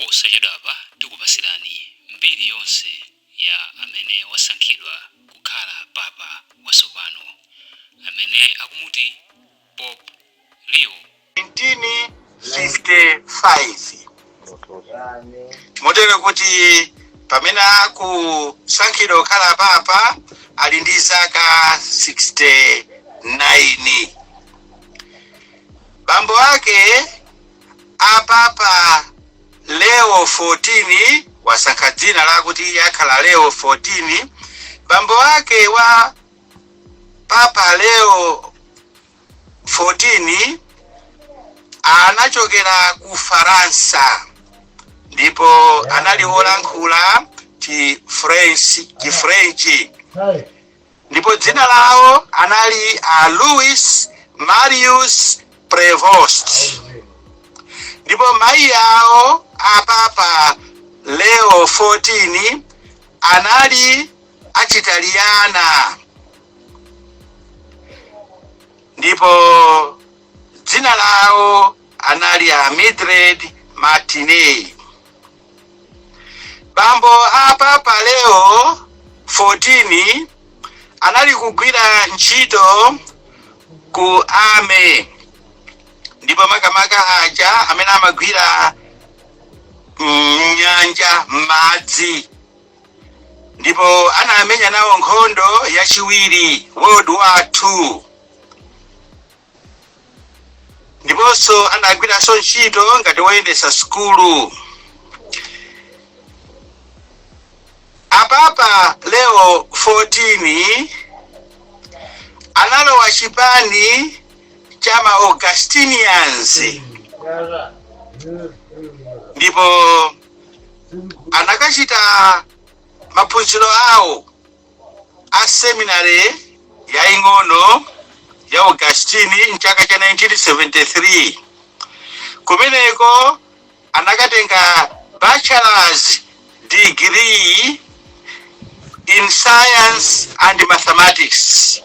Posachedwapa tikupasirani mbiri yonse ya amene wasankhidwa kukhala papa watsopano, amene akumuti Pope Leo. 1955, motero kuti pamene akusankhidwa kukhala papa ali ndi zaka 69. Bambo ake a Papa Leo 14, wasankha dzina lakuti iye akhala Leo 14. Bambo ake wa Papa Leo 14 anachokera ku Faransa ndipo anali wolankhula Chifrenchi, ndipo dzina lawo anali a Louis Marius Prevost. Ndipo mayi awo a Papa Leo 14 anali Achitaliyana, ndipo dzina lawo anali a Mildred Martinez. Bambo a Papa Leo 14 anali kugwira ntchito ku army, ndipo makamaka aja amene amagwira mnyanja, m'madzi, ndipo anamenya nawo nkhondo yachiwiri, World War II, ndiponso anagwiranso ntchito ngati woyendetsa sukulu. Apapa Leo 14 analowa chipani cha ma Augustinians ndipo anakachita maphunziro awo a seminary yaing'ono ya Augustine mchaka cha 1973. Kumeneko anakatenga bachelor's degree in science and mathematics.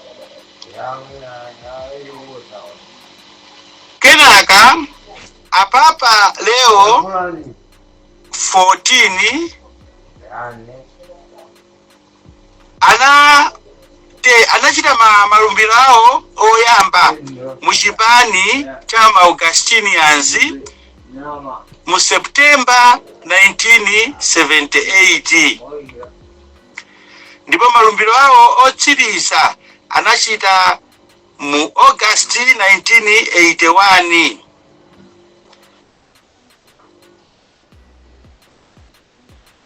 Kenaka apapa Leo 14 anachita malumbiro awo oyamba mu chipani cha ma Augustinians mu September 1978, ndipo malumbiro awo otsiriza anachita mu August 1981.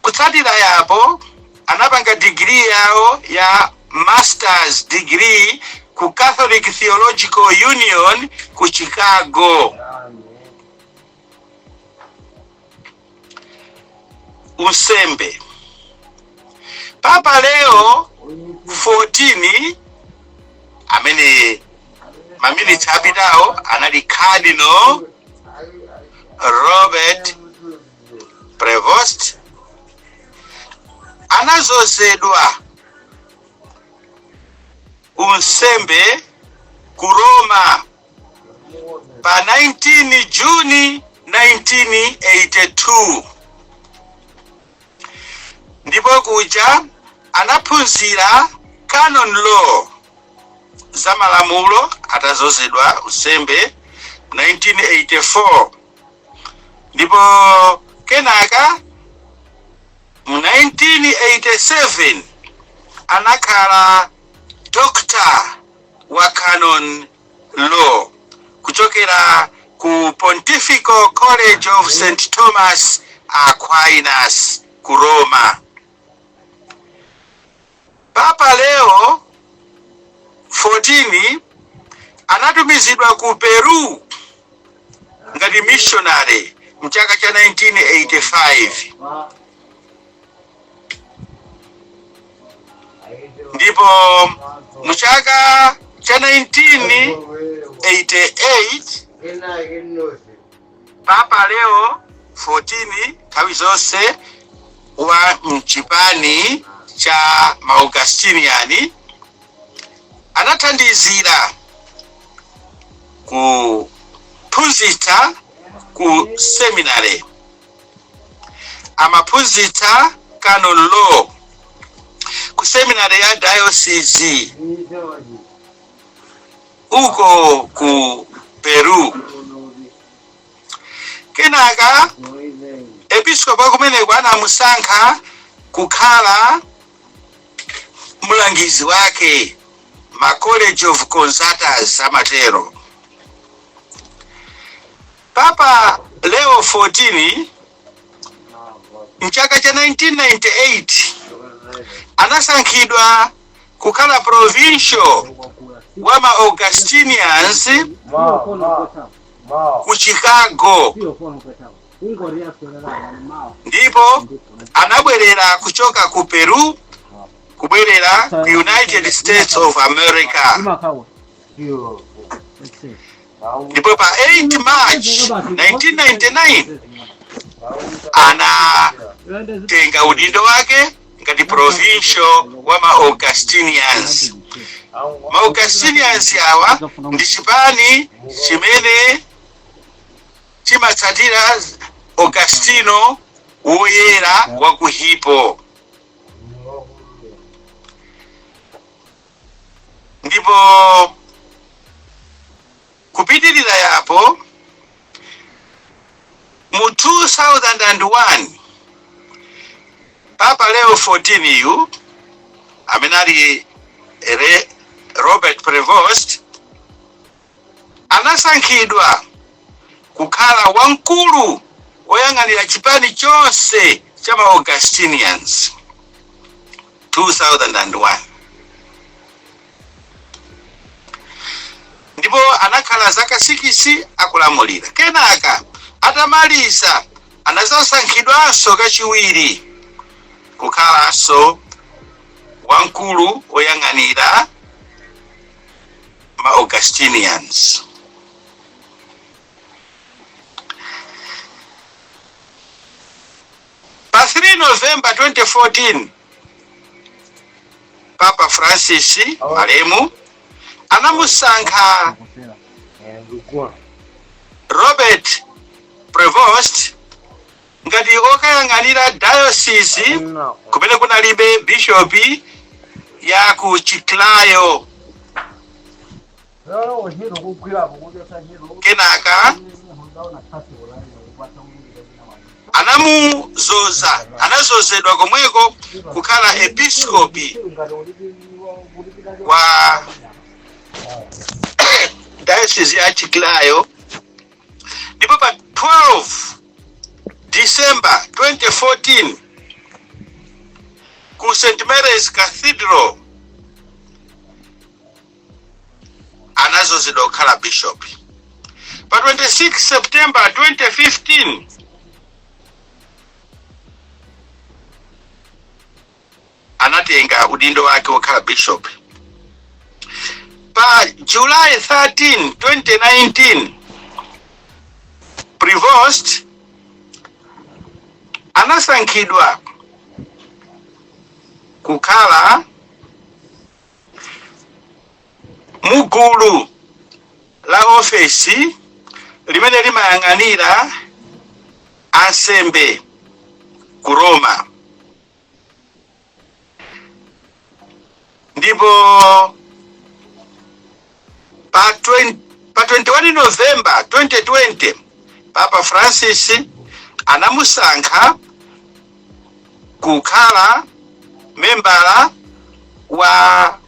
Kutsatira yapo anapanga digiri yawo ya masters degree ku Catholic Theological Union ku Chicago. Unsembe. Papa Leo 14, amene maminitsi apitawo anali Cardinal Robert Prevost, anadzozedwa unsembe ku Roma pa 19 Juni 1982, ndipo kuja anaphunzira canon law, za malamulo, atadzozedwa unsembe 1984, ndipo kenaka mu 1987 anakhala doctor wa canon law kuchokera ku Pontifical College of St Thomas Aquinas ku Roma. Papa Leo 14 anatumizidwa ku Peru ngati missionary mchaka cha 1985, ndipo mu chaka cha 1988 Papa Leo 14, nthawi zonse wa mchipani cha Maaugustinian, anathandizira kuphunzitsa ku seminary. Amaphunzitsa canon law ku seminary ya diocese uko ku Peru. Kenaka episkopi wakumeneko anamusankha kukhala mlangizi wake, ma College of Consultors amatero. Papa Leo 14 mchaka cha 1998 anasankhidwa kukhala provincial wa ma Augustinians ku Chicago, ndipo anabwerera kuchoka ku Peru kubwerera ku United States of America. Ndipo pa 8 March 1999 anatenga udindo wake ngati provincial wa ma Augustinians. Ma Augustinians awa ndi chipani chimene chimatsatira Augustino Woyera wa ku Hippo. Ndipo kupitirira yapo, mu 2001 Papa Leo 14 yu, amene ali Robert Prevost, anasankhidwa kukhala wamkulu woyang'anira chipani chonse cha ma Augustinians 2001, ndipo anakhala zaka 6 akulamulira. Kenaka atamaliza anazasankhidwanso kachiwiri kukhalanso wamkulu woyang'anira ma Augustinians. Pa 3 November 2014 Papa Francis malemu anamusankha Robert Prevost ngati okayang'anira diocese kumene kunalibe bishopi ya ku Chiclayo. Kenaka anamuzoza, anazozedwa komweko kukhala episkopi wa diocese ya Chiclayo. Ndipo pa 12 December 2014 ku St Mary's Cathedral anazozedwa kukhala bishop. Pa 26 September 2015 anatenga udindo wake wokhala bishop. Pa July 13 2019 Prevost anasankhidwa kukhala mugulu la ofesi limene limayang'anira ansembe ku Roma. Ndipo pa 20, pa 21 November 2020 Papa Francis anamusankha kukhala membala wa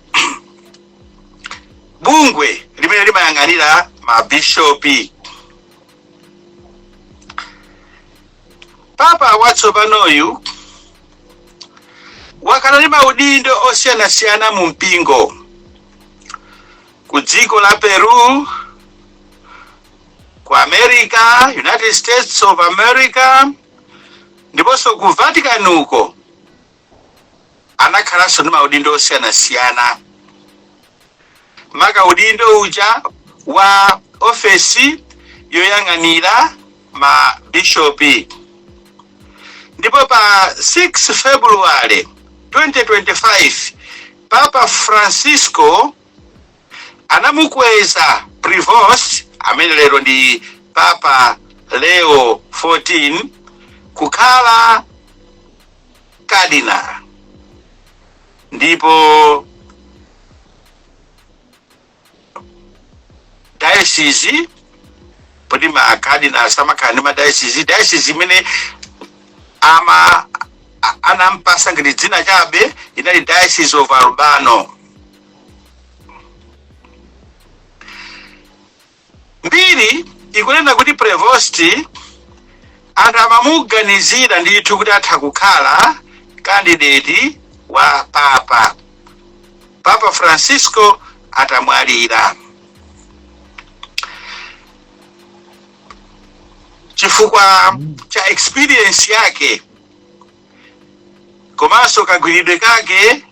bungwe limene limayang'anira mabishopi. Papa watsopanoyu wakhala ndi maudindo osiyanasiyana mu mpingo ku dziko la Peru, ku America, United States of America, ndiponso ku Vatican uko anakhalanso ndi maudindo osiyanasiyana, maka udindo uja wa ofesi yoyang'anira mabishopi. Ndipo pa 6 February 2025 Papa Francisco anamukweza Prevost, amene lero ndi Papa Leo 14, kukhala cardinal. Ndipo diocese, poti ma cardinal samakhala ndi ma diocese, diocese imene ama anampasa ngati dzina chabe inali Diocese of Albano. Mbiri ikunena kuti Prevost anthu amamuganizira ndithu kuti atha kukhala candidate wa papa, Papa Francisco atamwalira, chifukwa cha experience yake komanso kagwiridwe kake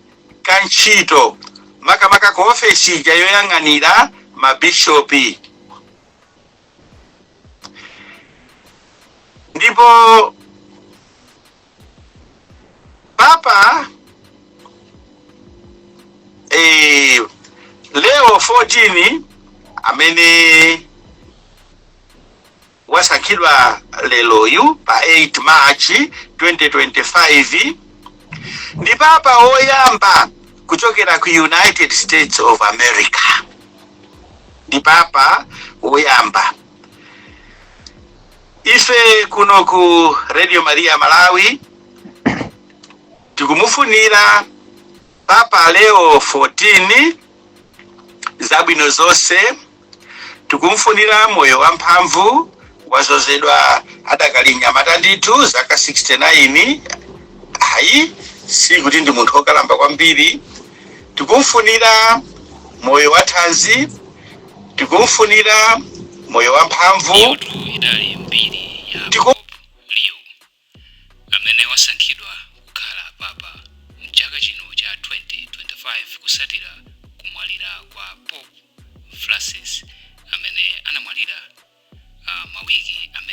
ka ntchito, makamaka ku ofesi ija yoyang'anira mabishopi. Ndipo Papa Leo 14 amene wasankhidwa leroyu pa 8 March 2025 ndi papa woyamba kuchokera ku United States of America. Ndi papa woyamba. Ife kuno ku Radio Maria Malawi tikumufunira Papa Leo 14 zabwino zonse, tikumfunira moyo wamphamvu. Wazozedwa adakali mnyamata ndithu, zaka 69, ayi, sikuti ndi munthu wokalamba kwambiri. Tikumfunira moyo wathanzi, tikumfunira moyo wamphamvu. Iyotu idali mbiri ya Pope Leo amene wasankhidwa kukhala papa mchaka chino cha 2025 kusatira kumwalira kwa Pope Francis amene anamwalira mawiki amene